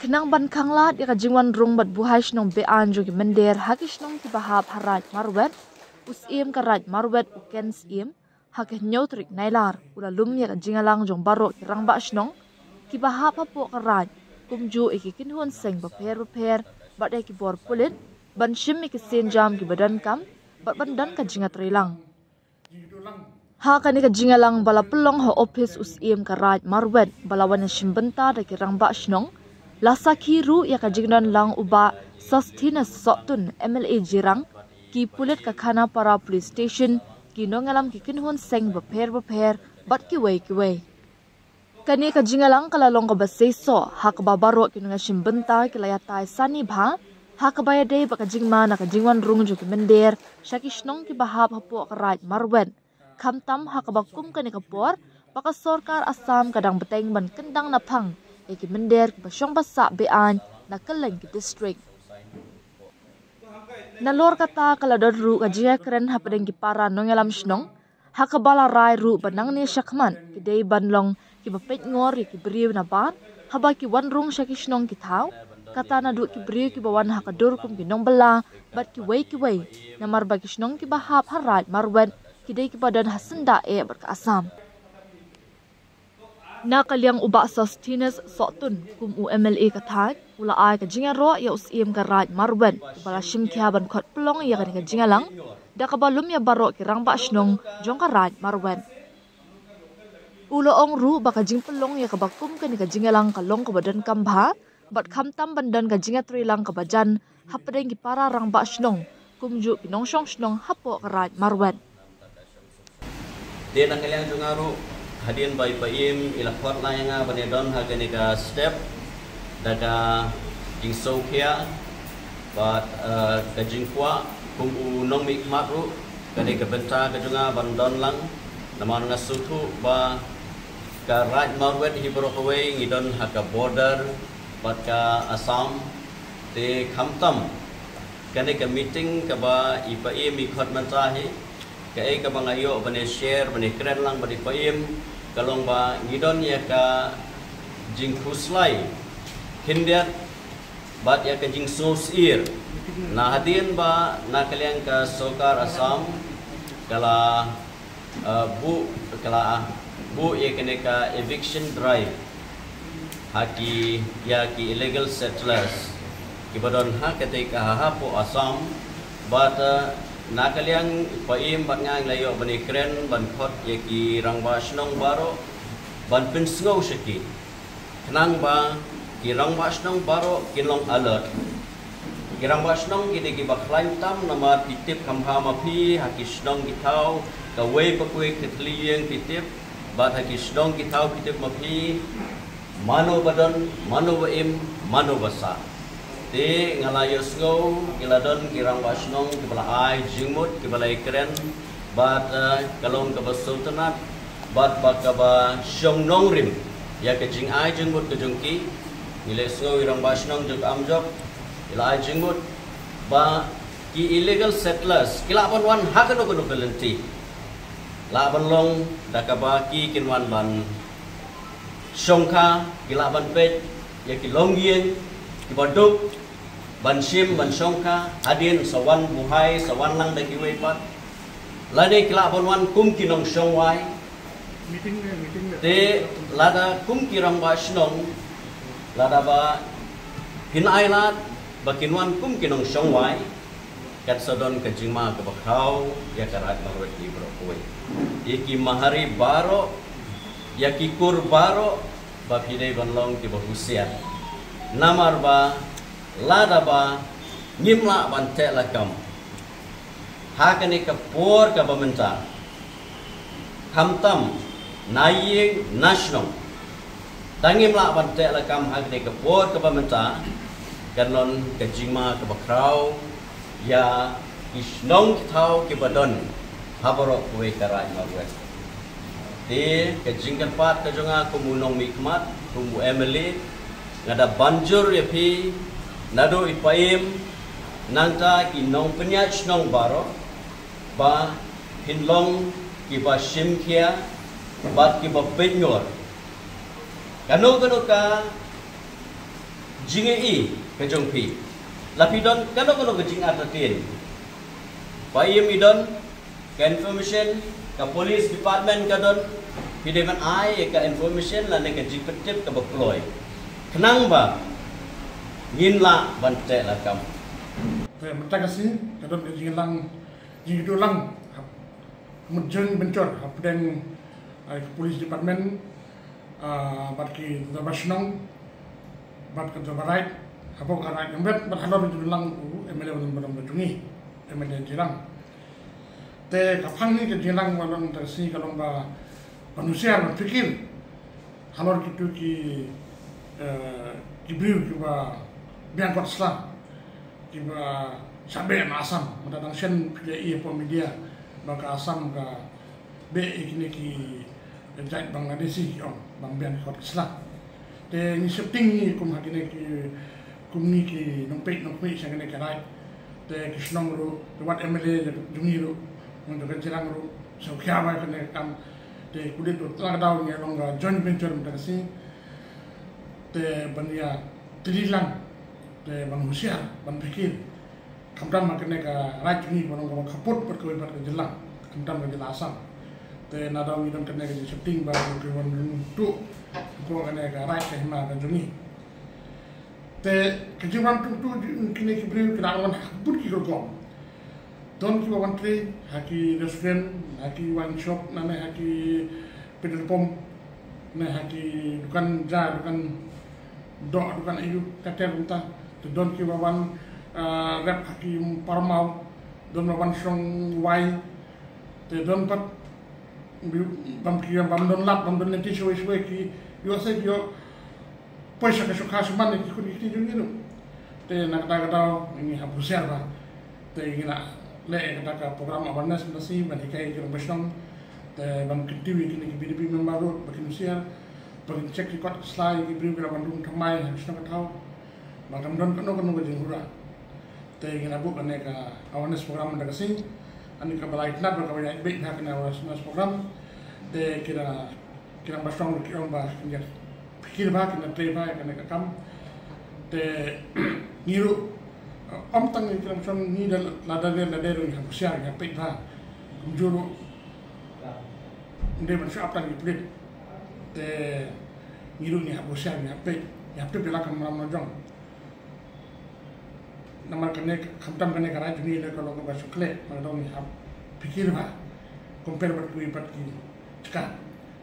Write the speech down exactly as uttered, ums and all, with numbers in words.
Khnang ban khanglad ïa ka jingwan rung bad buhai shnong beaiñ jong ki mynder ha ki shnong kiba hap ha Raid Marwet, u Syiem ka Raid Marwet u Ken Syiem, ha ka hynñiew tarik Nailar u la lum ïa ka jingïalang jong baroh ki rangbah shnong kiba hap hapoh ka Raid, kumjuh ïa ki kynhun seng bapher bapher bad ïa ki bor pulit, ban shim ïa ki sienjam kiba donkam bad ban don ka jingïatreilang. Ha kane ka jingïalang ba la pynlong ha ophis u Syiem ka Raid Marwet ba la wan ïashim bynta da ki rangbah shnong, la sakhi ruh ïa ka jingdon lang u Bah Sosthenes Sohtun, M L A Jirang, ki pulit ka Khanapara Police Station, ki nongïalam ki kynhun seng bapher bapher bad kiwei kiwei. Kane ka jingïalang ka la long kaba seisoh ha kaba baroh ki nongïashim bynta ki la ïatai sani bha ha kaba ïadei bad ka jingma na ka jingwan rung jong ki mynder sha ki shnong kiba hap hapoh ka Raid Marwet, khamtam ha kaba kum kane ka por ba ka sorkar Assam ka dang bteng ban kyndang naphang ïa ki mynder kiba shong basa beaiñ na kylleng ki distrik. Nalor kata ka la don ruh ka jingïakren hapdeng ki para nongïalam shnong ha kaba la rai ruh ba nangne shakhmat ki dei ban long kiba peitngor ïa ki briew nabar haba ki wan rung sha ki shnong ki thaw, kata naduh ki briew kiba wan ha ka dur kum ki nongbylla bad kiwei kiwei, namar ba ki shnong kiba hap ha Raid Marwet ki dei kiba don ha syndah eh bad ka Assam. Na ka liang u Bah Sosthenes Sohtun kum u M L A ka Thaiñ u la ai ka jingïaroh ïa u Syiem ka Raid Marwet uba la shim khia ban khot pynlong ïa kane ka jingïalang da kaba lum ïa baroh ki rangbah shnong jong ka Raid Marwet. U la ong ruh ba ka jingpynlong ïa kaba kum kane ka jingïalang ka long kaba donkam bha bad khamtam ban don ka jingïatreilang kaba jan hapdeng ki para rangbah shnong, kumjuh ki nongshong shnong hapoh ka Raid Marwet. Te na ka liang jong nga ruh, hadien ba i Paiem i la khot la ïa nga ban ïadon ha kane ka step da ka jingsngewkhia bad, eh, ka jingkwah kum u nongmihkhmat ruh, ka dei ka bynta ka jong nga ban don lang. Namar nga sngewthuh ba ka Raid Marwet hi baroh kawei ngi don ha ka border bad ka Assam. Te khamtam kane ka meeting kaba i Paiem i khot mynta hi, kaei kaba nga ïoh ban ïa share, ban ïa kren lang bad i Paiem, ka long ba ngi don ïa ka jingkhuslai khyndiat bad ïa ka jingsngewsyier. Na hadien ba na ka liang ka sorkar Assam ka la, eh, buh, ka la buh ïa kane ka eviction drive ha ki, ïa ki illegal settlers kiba don ha katei ka hapoh Assam. Bad, eh, na ka liang i Paiem bad nga ngi la ïoh ban ïa kren ban khot ïa ki rangbah shnong baroh ban pynsngew sha ki, khnang ba ki rangbah shnong baroh kin long alert. Ki rangbah shnong ki dei kiba khlaiñ tam namar phi tip kham bha ma phi ha ki shnong ki thaw, kawei pa kawei ka thylliej ïing phi tip, bad ha ki shnong ki thaw phi tip ma phi mano ba don, mano ba im, mano ba sah. Te nga la ïohsngew ki la don ki rangbah shnong kiba la ai jingmut, kiba la ïa kren bad, eh, ka long kaba sngewtynnat bad ba kaba shong nongrim ïa ka jingai jingmut ka jong ki. Ngi la ïohsngew i rangbah shnong jong ka Amjok i la ai jingmut ba ki illegal settlers ki lah ban wan ha kano kano ka lynti, lah ban long da kaba ki kin wan ban shongkha, ki lah ban peit ïa ki longïing kiba duk, ban shim, ban shongkha, hadien sa wan buhai, sa wan lang da kiwei pat. Lane ki lah ban wan kum ki nongshong wai. Te lada kum ki rangbah shnong, lada ba phin ailad ba kin wan kum ki nongshong wai, kan sa don ka jingma kaba khraw ïa ka Raid Marwet hi baroh kawei. Ïa ki mahari baroh, ïa ki kur baroh, ba phi dei ban long kiba husiar. Namar ba lada ba ngim lah ban teh lakam ha kane ka por kaba mynta, khamtam na ïing na shnong, tang ngim lah ban teh lakam ha kane ka por kaba mynta, kan long ka jingma kaba khraw ïa ki shnong ki thaw kiba don ha baroh kawei ka Raid Marwet. Te ka jingkyrpad ka jong nga kum u nongmihkhmat, kum u M L A, nga da ban jur ïa phi naduh i Paiem, nangta ki nongpynïaid shnong baroh, ba phin long kiba shim khia bad kiba peitngor. Kano kano ka Jingïohi ka jong phi, la phi don kano kano ka jingartatien, ba ïa mi don ka information, ka police department ka don, phi dei ban ai ïa ka information lane ka jingpyntip kaba kloi, khnang ba ngin lah ban teh lakam. Te mynta ka sngi ka don ka jinglang, jingdulang hap mut joint venture hapdeng, ah, ka police department, ah, bad ki dorbar shnong bad ka dorbar raid, hapoh ka raid Nongbet bad halor jinglang u M L A ba don ba don ba jong ngi, M L A Jyrang. Te ka phang ni ka jinglang ba don ta sngi ka long ba ban husiar ban pyrkhat halor kitu ki, eh, ki briew kiba biang kot sla, kiba shah beh na Assam. Mynta dang shen phi ïohi hapoh media ba ka Assam ka beh ïa kine ki jait Bangladeshi ki ong ba biang kot sla. Te ngi sheptieng ngi kum ha kine ki, kum ngi ki nongpeit nongkhmih sha kane ka raid. Te ki shnong ruh, te wat M L A jong ngi ruh, nong jong ka Jyrang ruh, sngewkhia ba kane ka kam. Te kudit ruh tang ka daw ngi long ka joint venture mynta ka sngi. Te ban ïa teli lang, te ban husiar, ban pyrkhat. Khamtam ha kane ka raid jong ngi ba long kaba khappud bad kawei pat ka jylla, khamtam ka jylla Assam. Te na daw ngi don kane ka jingsheptieng ba ki wan rung tuh hapoh kane ka raid ka hima ka jong ngi. Te ka jingwan tuh tuh kine ki briew ki la wan ha bun ki rukom. Don kiba wan trei ha ki restaurant, ha ki wine shop, nane ha ki petrol pump, ne ha ki dukan ja, dukan doh, dukan aïu, ka ter kumta. Te don kiba wan, ah, rep ha ki parmaw, don ba wan shong wai. Te don pat bam ki, bam don lad, bam don lynti shawei shawei, ki ïoh se ki ïoh poi sha ka shuka sha man ïa ki khun ki kti jong ngi ruh. Te na kata ka daw ngi hap husiar bha. Te ngi la leh ïa kata ka program awareness mynta sngi ban hikai ïa ki rangbah shnong. Te ban kyntiew ïa kine ki V D P member ruh ba kin husiar, ba kin check record ka sla ïa ki briew kiba wan rung thymmai ha ka shnong ka thaw, ba kam don kano kano ka jinghura. Te ngi la buh kane ka awareness program mynta ka sngi. Ani kaba la itynnad bad kaba ïaid beit ha kane awareness program. Te ki la, ki rangbah shnong ki ong ba kin ïa pyrkhat bha, kin ïa trei bha ïa kane ka kam. Te ngi ruh, ym tang ki rangbah shnong, ngi da lada dei lada dei ruh ngi hap husiar, ngi hap peit bha. Kumjuh ruh ym dei ban shu ap tang ki pulit. Te ngi ruh ngi hap husiar, ngi hap peit, ngi hap tip ïa la ka mram la jong. Namar kane, khamtam kane ka raid jong ngi lei ka long kaba shu khleh, namar ka daw ngi hap pyrkhat bha compare bad kiwei pat ki jaka.